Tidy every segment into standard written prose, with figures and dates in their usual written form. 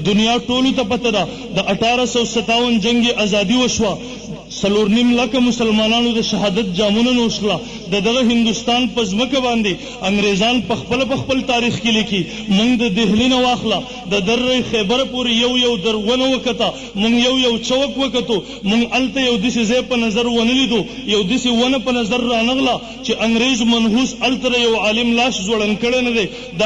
دنیا ټولو ته پته ده، د 1857 جنګ ازادي وشوه، 4.5 لکه مسلمانانو د شهادت جامونه نوش کړه. د دغه هندوستان په ځمکه باندې انګریزان په خپله په خپل تاریخ کې لیکي، مونږ د دهلي نه واخله د دره خیبره پورې یو یو در ونه وکته، مونږ یو یو چوک وکتو، مونږ هلته یو داسې ځای په نظر ونه لیدو، یو داسې ونه په نظر رانغله چې انګریز منحوس هلته د یو عالم لاش ځوړند کړی نه دی، د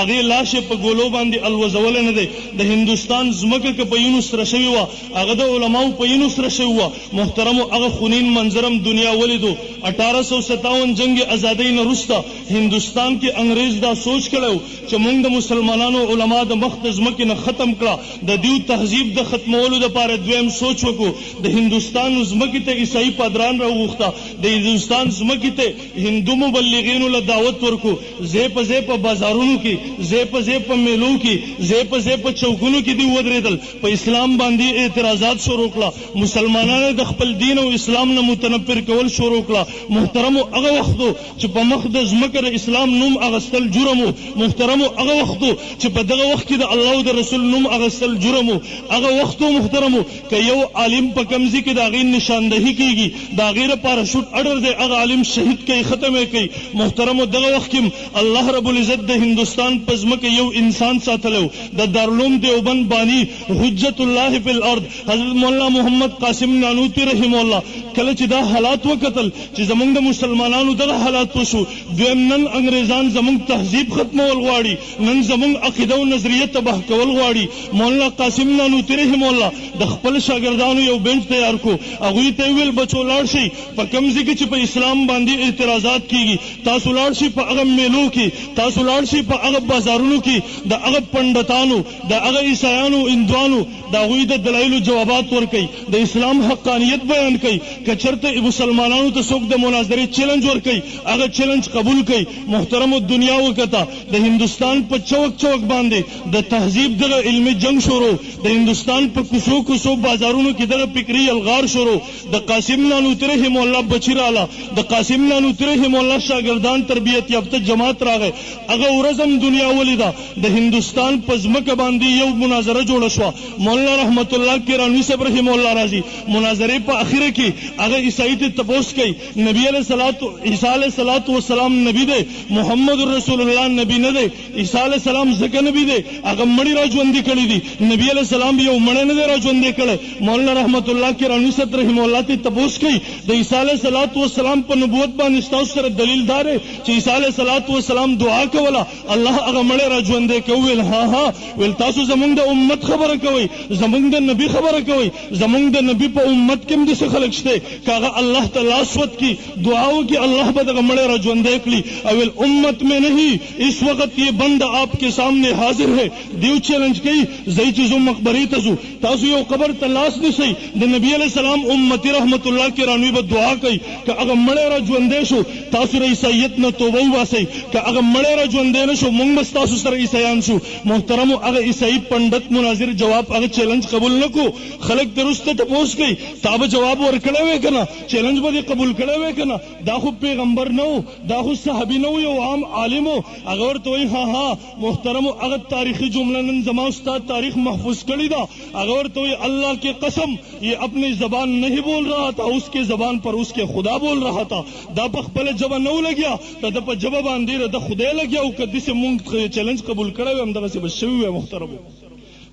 هغې لاش یې په ګولو باندې الوزولی نه دی. د هندوستان ځمکه که په وینو سره شوې وه، هغه د علماو په وینو سره شوې وه. محترمو هغه خونین منظر هم دنیا ولیدو. 1857 جنګ ازادۍ نه وروسته هندوستان کې انګریز دا سوچ کړی و چې مونږ د مسلمانانو علما د مخ د ځمکې نه ختم کړه، د دیو تهذیب د ختمولو دپاره دویم سوچ وکړو. د هندوستان ځمکې ته عیسايي پادران راوغوښته، د هندوستان ځمکې ته هندو مبلغینو له دعوت ورکړو، ځای په ځای په بازارونو کې، ځای په ځای په میلو کې، ځای په ځای په چوکونو کې دوی ودرېدل، په اسلام باندې اعتراضات شروع کړه، مسلمانان یې د خپل دین او اسلام نه متنفر کول شروع کړه. محترمو هغه وخت و چې په مخ د ځمکه د اسلام نوم اغستل جرم و. محترمو هغه وخت و چې په دغه وخت کې د الله او د رسول نوم اغستل جرم و. هغه وخت و محترمو که یو عالم په کوم ځای کې د هغې نشاندهي کېږي، د هغې لپاره شوټ اډر دی، هغه عالم شهید کوي، ختم یې کوي. محترمو دغه وخت کې هم الله رب العزت د هندوستان په ځمکه یو انسان ساتلی و، د دارالعلوم دیوبند باني حجت الله فی الارض حضرت مولانا محمد قاسم نانوتي رحمه الله. کله چې دا حالات وکتل چې زمونږ د مسلمانانو دغه حالات وشو، دویم نن انګریزان زمونږ تهذیب ختمول غواړي، نن زمونږ عقیده او نظریه تباه کول غواړي. مولانا قاسم نانوتي رحمه الله د خپل شاګردانو یو بنچ تیار کړو، هغوی ته یې وویل بچو لاړ شئ په کوم ځای کې چې په اسلام باندې اعتراضات کیږي، تاسو لاړ شئ په هغه میلو کې، تاسو لاړ شئ په هغه بازارونو کې، د هغه پنډتانو، د هغه عیسایانو، هندوانو، د هغوی د دلایلو جوابات ورکړئ، د اسلام حقانیت بیان کړئ. که چېرته مسلمانانو ته څوک د مناظرې چیلنج ورکوي، هغه چیلنج قبول کړئ. محترمو دنیا وکته، د هندوستان په چوک چوک باندې د تهذیب دغه علمي جنګ شروع، د هندوستان په کوڅو کوڅو بازارونو کې دغه فکري یلغار شروع. د قاسم نانوتي رحمه الله بچي راله، د قاسم نانوتي رحمه الله شاګردان تربیت یافته جماعت راغی. هغه ورځ هم دنیا ولیده، د هندوستان په ځمکه باندې یو مناظره جوړه شوه. مولانا رحمت الله کرانوي صاحب رحمه الله راځي، مناظرې په اخره کې هغه عیسايي ته تپوس کوي، نبي علیه الصلوة عیسی علیه الصلوة والسلام نبي دی، محمد رسول الله نبي نه دی. عیسی علیه السلام ځکه نبي دی هغه مړي را ژوندي کړي دي، نبي علیه السلام یو مړی نه دی را ژوندی کړی. مولانا رحمت الله کرانوي صاحب رحمه الله ته تپوس کوي، د عیسی علیه الصلوة والسلام په نبوت باندې ستاسو سره دلیل دا دی چې عیسی علیه الصلوة والسلام دعا کوله الله هغه مړی را ژوندی کړ؟ وویل ها ها. ویل تاسو زمونږ د امت خبره کوئ، زمونږ د نبي خبره کوئ، زمونږ د نبي په امت کې هم داسې خلک شته که هغه الله ته لاس وتکي دعا وکړي الله به دغه مړی را ژوندی کړي. او ویل امت مې نهي اس وخت یې بنده آپ کې سامنې حاضر هې. دیو چیلنج کوي ځئ چې ځو مقبرې ته ځو، تاسو یو قبر ته لاس نیسئ، د نبي علیه السلام امتي رحمت الله کرانوي به دعا کوي که هغه مړی را ژوندی شو تاسو له عیسایت نه توبه وباسئ، که هغه مړی را ژوندی نه شو مونږ به ستاسو سره عیسایان شو. محترمو هغه عیسایي پنډت مناظر جواب هغه چیلنج قبول نه کړو. خلک ترې وروسته تپوس کوي تا به جواب ورکړی وی که نه، چیلنج به دې قبول کړی وی که نه، دا خو پیغمبر نه و، دا خو صحابي نه و، یو عام عالم و. هغه ورته وایي ها ها. محترمو هغه تاریخي جمله نن زما او ستا تاریخ محفوظ کړې ده. هغه ورته وایي الله کې قسم یې اپنی زبان نهی بول رها تھا، اس کې زبان پر اس کې خدا بول رها تھا. دا په خپله ژبه نه و لګیا، د ده په ژبه باندې د ده خدای لګیا و. که داسې مونږ چیلنج قبول کړی وای همدغسې به شوي وای. محترمو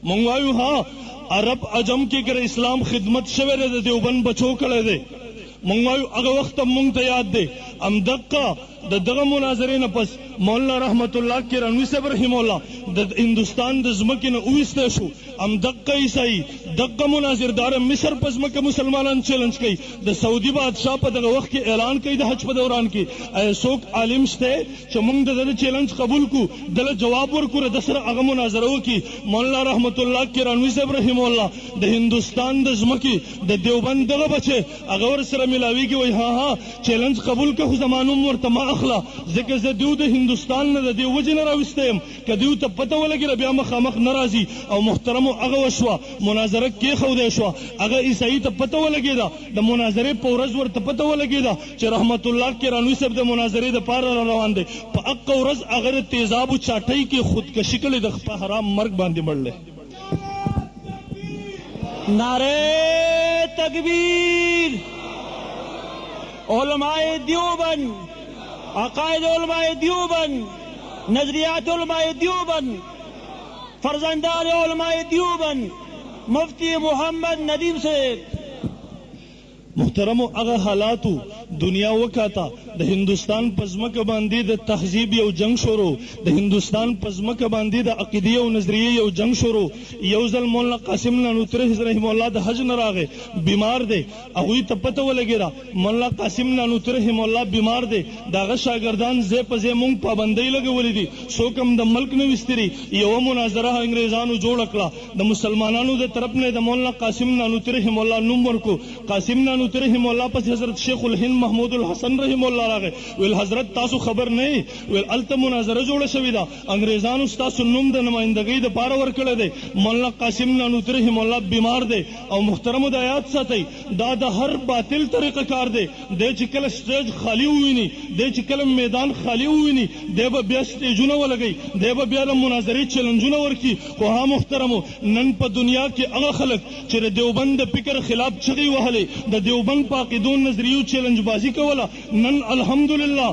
مونږ وایو ها عرب عجم کې که د اسلام خدمت شوی دی د دیوبند بچو کړی دی. مونږ وایو هغه وخت هم مونږ ته یاد دی همدقه د دغه مناظرې نه پس مولانا رحمت الله کرانوي صاحب رحمه الله د هندوستان د ځمکې نه وویستی شو. همدقه عیسايي دقه مناظر دار مصر په ځمکه مسلمانان چیلنج کوي. د سعودي بادشاه په دغه وخت کې اعلان کوي د حج په دوران کې ایا څوک عالم شته چې مونږ د ده چیلنج قبول کړو، ده له جواب ورکړو، د ده سره هغه مناظره وکړي. مولانا رحمت الله کرانوي صاحب رحمه الله د هندوستان د ځمکې د دیوبند دغه بچی هغه ورسره ملاویږي، وایي ها ها چیلنج قبول که خو زما نوم ورته مه اخله، ځکه زه دیو د هندوستان نه د دې وجې نه راویستی یم که دیو ته پته ولګیده بیا مخامخ نه راځي. او محترمو هغه وشوه مناظره کیښودی شوه، هغه عیسايي ته پته ولګیده، د مناظرې په ورځ ورته پته ولګیده چې رحمت الله کرانوي صاحب د مناظرې د پاره را روان دی، په هقه ورځ هغه د تیزابو چاټۍ کې خودکشي کړې ده، په حرام مرګ باندې مړ دی. نعره تکبیر، علماء دیوبند، عقائد علماء دیوبند، نظریات علماء دیوبند، فرزندان علماء دیوبند، مفتی محمد ندیم صاحب. محترمو هغه حالاتو دنیا وکاته، د هندوستان په ځمکه باندې د تهذیب یو جنگ شروع، د هندوستان په ځمکه باندې د عقیدې او نظریې یو جنگ شروع. یو ځل مولانا قاسم نانوتری رحم الله د حج نه راغی، بیمار دی، هغوی ته پته ولګېده مولانا قاسم نانوتری رحم الله بیمار دی، د هغه شاګردان ځای په ځای مونږ پابندۍ لګولې دي، څوک هم د ملک نه ویستلي. یوه مناظره انګریزانو جوړه کړه، د مسلمانانو د طرف نه د مولانا قاسم نانوتری رحم الله نوم ورکو. قاسم نانوتری رحم الله پس حضرت شیخ الهند محمود الحسن رحم الله راغی، ویل حضرت تاسو خبر نه یې؟ ویل هلته مناظره جوړه شوې ده، انګریزانو ستاسو نوم د نمایندګۍ دپاره ورکړی دی، مولانا قاسم نانوتری رحم الله بیمار دی. او محترمو دا یاد ساتئ، دا د هر باطل طریقه کار دی، دی چې کله سټیج خالی وویني، دی چې کله میدان خالی وویني، دی به بیا سټیجونه ولګوي، دی به بیا د مناظرې چیلنجونه ورکړي. خو ها محترمو، نن په دنیا کې هغه خلک چې د دیوبند د فکر خلاف چغې وهلې، د دیوبند په عقیدو نظریو چیلنج بازي کوله، نن الحمدلله،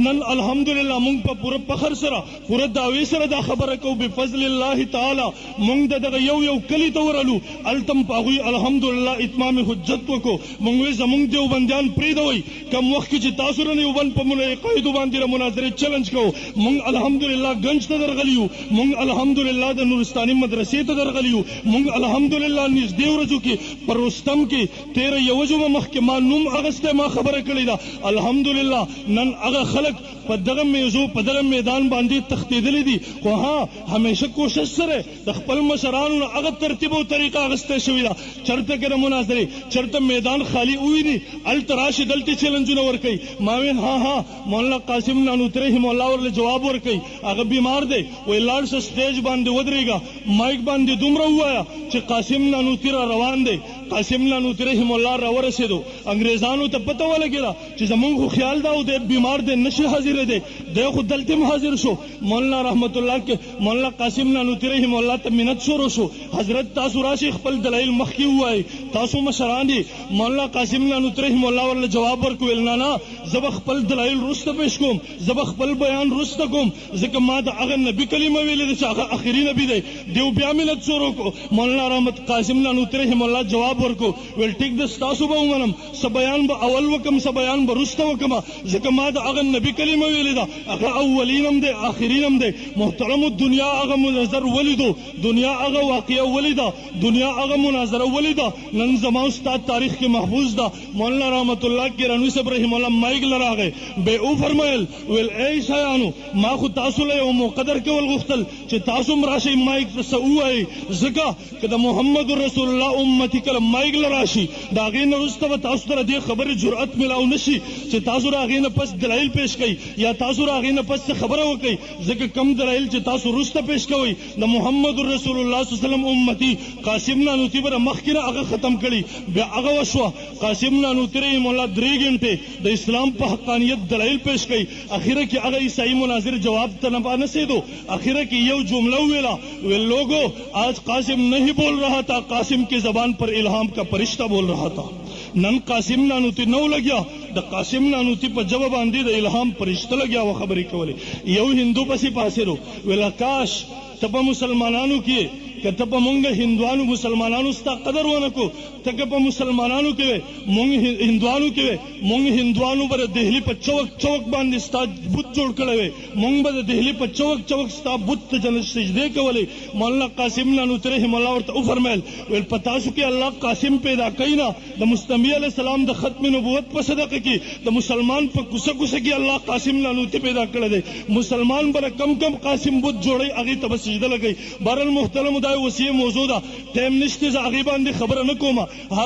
نن الحمدلله مونږ په پوره فخر سره، پوره دعوې سره دا خبره کوو، بفضل الله تعالی مونږ د دغه یو یو کلي ته ورغلو، هلته هم په هغوی الحمدلله اتمام حجت وکړو. مونږ ویل زمونږ دیوبندیان پرېږدوئ، کوم وخت کې چې تاسو د دیوبند په عقایدو باندې د مناظرې چیلنج کوو، مونږ الحمدلله ګنج ته درغلي یو، مونږ الحمدلله د نورستاني مدرسې ته درغلي یو، مونږ الحمدلله نږدې ورځو کې په رستم کې تېره یوه جمعه مخکې ما نوم اخیستی، ما خبره کړې ده. الحمدلله نن هغه خلک په دغه میزو په دغه میدان باندې تښتېدلي دي. خو ها همیشه کوشش سره د خپل مشرانو نه هغه ترتیب او طریقه اخیستی شوې ده، چېرته که د مناظرې چېرته میدان خالي وویني هلته راشي دلته چیلنجونه ورکوي. ما ویل ها ها مولانا قاسم نانوتری رحم الله ورله جواب ورکوي، هغه بیمار دی، وایي لاړ شه سټیج باندې ودرېږه، مایک باندې دومره ووایه چې قاسم نانوتي را روان دی. قاسم نانوتي رحم الله را ورسېدو، انګریزانو ته پته ولګېده چې زمونږ خو خیال دا و دی بیمار دی نشي حاضرېدی، دی خو دلته هم حاضر شو. مولانا رحمت الله کې مولانا قاسم نانوتي رحم الله ته منت شروع شو، حضرت تاسو راشئ خپل دلایل مخکې ووایئ، تاسو مشران دي. مولانا قاسم نانوتي رحم الله ورله جواب ورکړ، ویل نه نه زه به خپل دلایل وروسته پیش کوم، زه به خپل بیان وروسته کوم، ځکه ما د هغه نبي کلمه ویلې ده چې هغه اخري نبي دی. دیو بیا منت شروع کړو، مولانا رحمت قاسم نانوتي رحم الله جواب ورکړو، ویل ټیک ده ستاسو به ومنم، څه بیان به اول وکم څه بیان به وروسته وکم، ځکه ما د هغه نبي کلمه ویلې ده، هغه اولین هم دی آخرین هم دی. محترمو دنیا هغه منظر ولیدو، دنیا هغه واقعه ولیده، دنیا هغه مناظره ولیده، نن زما ستا تاریخ کې محفوظ ده. مولانا رحمت الله کرانوي صاحب رحم الله مایک له راغی، به وفرمایل ویل ای عیسایانو ما خو تاسو له یو موقع درکول غوښتل چې تاسو هم راشئ مایک ته څه ووایئ، ځکه که د محمد رسول الله امتي کله مایک له راشي د هغې نه وروسته به تاسو ته د دې خبرې جرأت میلاو نه شي چې تاسو د هغې نه پس دلایل پیش کړئ یا تاسو د هغې نه پس څه خبره وکړئ، ځکه کم دلایل چې تاسو وروسته پیش کوئ د محمد رسول الله صلی الله علیه وسلم امتي قاسم نانوتي به د مخکې نه هغه ختم کړي. بیا هغه وشوه، قاسم نانوتي رحم الله درې ګنټې د اسلام په حقانیت دلایل پیش کړي. اخره کې هغه عیسائی مناظر جواب ته نه رسېدو، اخره کې یو جمله وویله، ویل لوګو آج قاسم نہیں بول رہا تھا، قاسم کی زبان پر الہام کا فرشتہ بول رہا تھا. نن قاسم نانوتي نو لګیا، د قاسم نانوتي په ژبه باندې د الهام فرشته لګیا و خبرې کولې. یو هندو پسې پاڅېدو، ویل کاش ته په مسلمانانو کې، که ته په مونږ هندوانو مسلمانانو ستا قدر ونه کو، ته که په مسلمانانو کې وې مونږ هندوانو کې وې، مونږ هندوانو به د دهلي په چوک چوک باندې ستا بت جوړ کړی وی، مونږ به د دهلي په چوک چوک ستا بت ته جنت سجدې کولې. مولانا قاسم نانوتي رحم الله ورته وفرمایل، ویل په تاسو کې الله قاسم پیدا کوي نه، د مستنبي علیه السلام د ختم نبوت په صدقه کې د مسلمان په کوڅه کوڅه کې الله قاسم نانوتي پیدا کړی دی، مسلمان به کم کم قاسم بت جوړوي هغې ته به سجده لګوي. بهرحال محترمو دا وسیع موضوع ده، ټایم نشته، زه هغې باندې خبره نه کوم،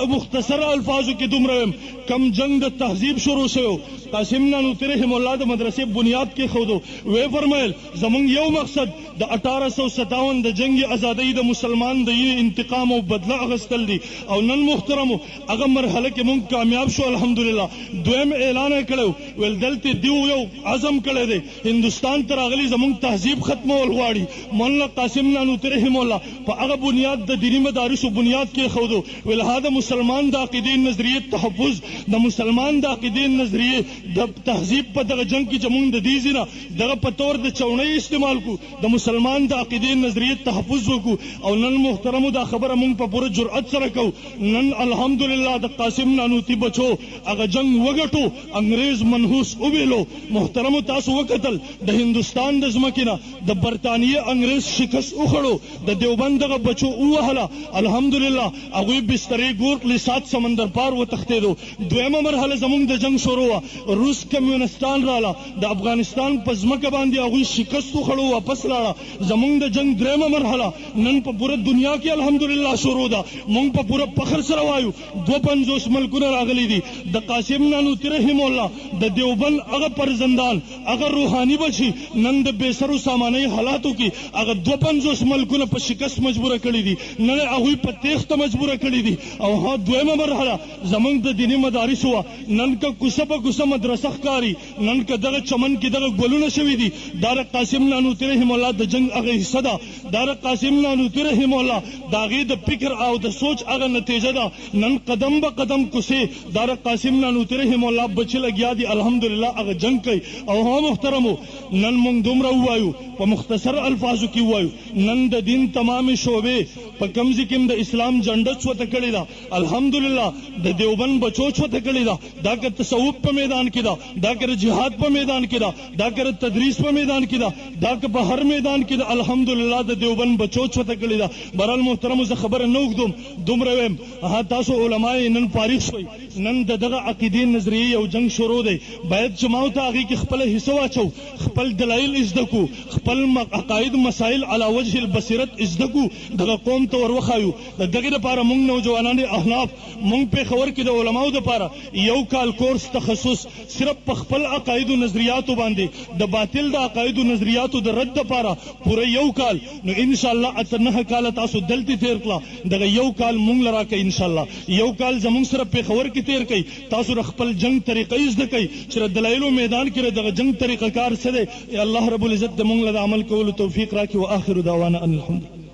مختصر الفاظو کې دومره وایم. کم جنگ د تهذیب شروع شوی، قاسم نانوتي رحم الله د مدرسې بنیاد کېښودو، ویې فرمایل زمونږ یو مقصد د 1857 د جنگ ازادۍ د مسلمان د یې انتقام او بدله اخیستل دي، او نن محترمو هغه مرحله کې مونږ کامیاب شو الحمدلله. دویم اعلان یې کړی ویل دلته دیو یو عزم کړی دی، هندوستان ته راغلي، زمونږ تهذیب ختمول غواړي. مولانا قاسم نانوتي رحمه الله په هغه بنیاد د دیني مدارسو بنیاد کېښودو، ویل ها د مسلمان د عقیدې نظریې تحفظ، د مسلمان د عقیدې نظریې د تهذیب په دغه جنګ کې چې مونږ د دې ځای نه دغه په طور د چوڼۍ استعمال کړو، د مسلمان د عقیدې نظریې تحفظ وکړو. او نن محترمو دا خبره مونږ په پوره جرأت سره کوو، نن الحمدلله د قاسم نانوتي بچو هغه جنګ وګټو، انګریز منحوس وویلو. محترمو تاسو وکتل د هندوستان د ځمکې نه د برتانیې انګریز شکست وخوړو، د دیوبند دغه بچو ووهله، الحمدلله هغوی بسترې ګور کړلې، سات سمندر پار وتښتېدو. دویمه مرحله زمونږ د جنګ شروع وه، روس کمیونستان راله، د افغانستان په ځمکه باندې هغوی شکست وخوړو، واپس لاړه. زمونږ د جنګ درېیمه مرحله نن په پوره دنیا کې الحمدلله شروع ده. مونږ په پوره فخر سره وایو 52 ملکونه راغلي دي. د قاسم نانوتي رحمه الله د دیوبند هغه پرزندان، هغه روحاني بچي نن د بې سرو سامانۍ حالاتو کې هغه 52 ملکونه په شکست مجبوره کړي دي، نن هغوی په تېښته مجبوره کړي دي. او ها دویمه مرحله زمونږ د دیني مدارسو وه، نن که کوڅه په کوڅه مدرسه ښکاري، نن که دغه چمن کې دغه ګلونه شوي دي، دا د قاسم نانوتي رحمه الله د جنګ هغه حصه ده، دا د قاسم نانوتي رحمه الله د هغې د فکر او د سوچ هغه نتیجه ده. نن قدم به قدم کوڅې دا د قاسم نانوتي رحمه الله بچي لګیا دي، الحمدلله هغه جنګ کوي. او ها محترمو نن مونږ دومره ووایو، په مختصر الفاظو کې ووایو، نن د دین تمامې شعبې په کوم ځای کې هم د اسلام جنډه چوته کړې ده، الحمدلله د دیوبند بچو چوته کړې ده. دا که تصوف په میدان کې ده، دا که د جهاد په میدان کې ده، دا که د تدریس په میدان کې ده، دا که په هر میدان کې ده، الحمدلله د دیوبند بچو چوته کړې ده. بهرحال محترمو زه خبره نه اوږدوم، دومره وایم، ها تاسو علما یې نن فارغ شوئ، نن د دغه عقیدې نظریې یو جنګ شروع دی، باید چې ما او ته هغې کې خپله حصه واچو، خپل دلایل زده کړو، خپل عقاید مسایل علی وجه البصیرت زده کړو، دغه قوم ته ور وښایو. د دغې دپاره مونږ نوجوانان احناف، مونږ پېښور کې د علماو دپاره یو کال کورس تخصص صرف په خپل عقایدو نظریاتو باندې د باطل د عقایدو نظریاتو د رد دپاره پوره یو کال، نو انشاءالله 8-9 کاله تاسو دلته تېر کړه، دغه یو کال مونږ له راکړئ، انشاءالله یو کال زمونږ سره پېښور کې تېر کړئ، تاسو د خپل جنګ طریقه زده کړئ چې د دلایلو میدان کې د دغه جنګ طریقه کار څه دی. الله رب العزت د مونږ له د عمل کولو توفیق راکړي. واخر دعوانا ان الحمد.